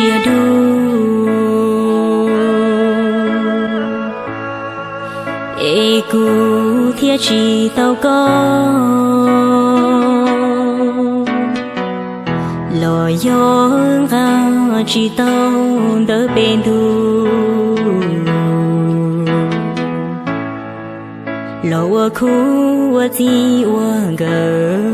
ntsia dua, es kuv thiaj tsis tau koj, los yog nqa tsis tau ntawv pem ntuj, los ua khub ua txij ua nkawm.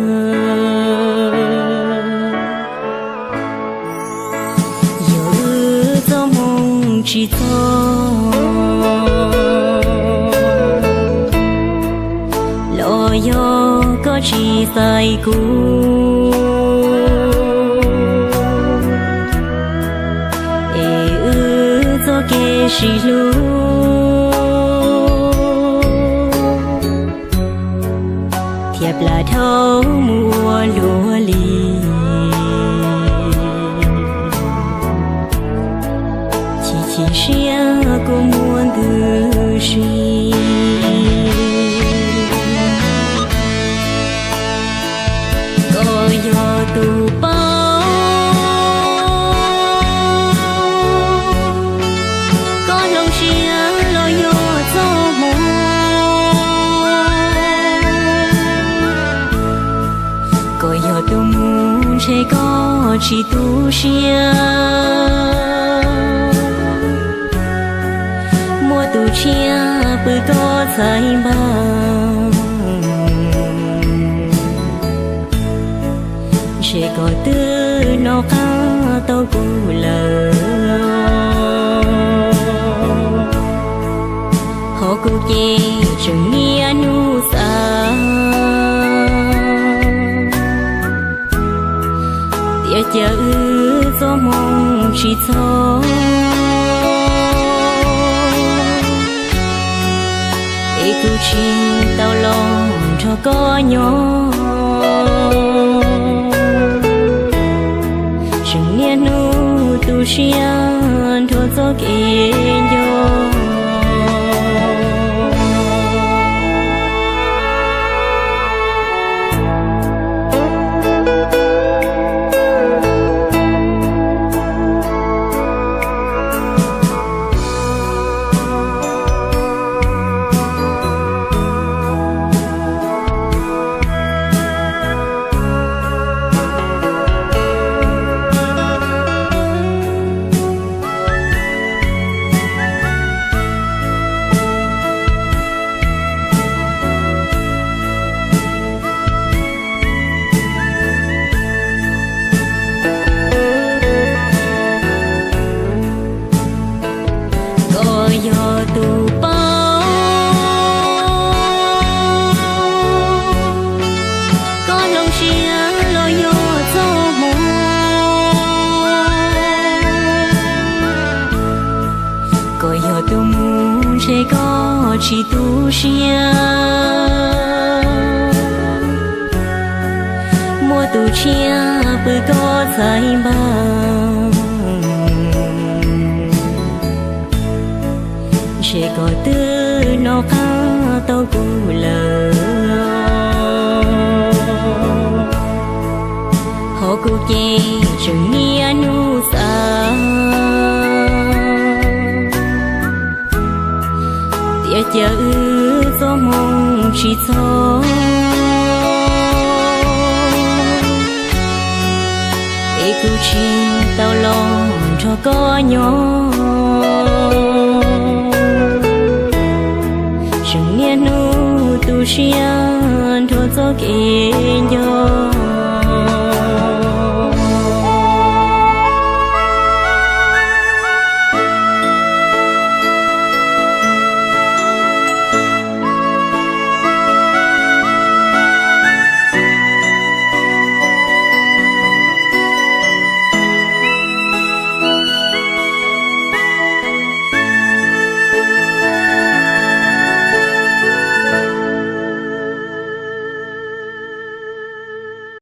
Yog wb txoj hmoo tsis txog, los yog koj tsis xaiv kuv, es wb txoj kev sib hlub thiaj plam dhau mus ua luaj li. Chim chim siab kua muag ntws si, koj yog tus paub, koj hloov siab los yog txoj hmoo. Koj yog tus mus ntshe koj tsis tu siab, muaj tus tshiab pw koj txhais npaj, ntshe koj twb hnov qab tau kuv lawm. Ho kuv ces tseem niaj hnub xav, tias cas wb txoj hmoo tsis txog, es kuv tsis tau los nrog koj nyob. Tseem niaj hnub tu siab nrog txoj kev nco. Koj yog tus paub, koj hloov siab los yog txoj hmoo. Koj yog tus mus ntshe koj tsis tu siab, muaj tus tshiab pw koj txhais npaj, ntshe koj twb hnov qab tau kuv lawm. Ho kuv ces tseem niaj hnub xav, tias cas wb txoj hmoo tsis txog, es kuv tsis tau los nrog koj nyob. Tseem niaj hnub tu siab nrog txoj kev nco.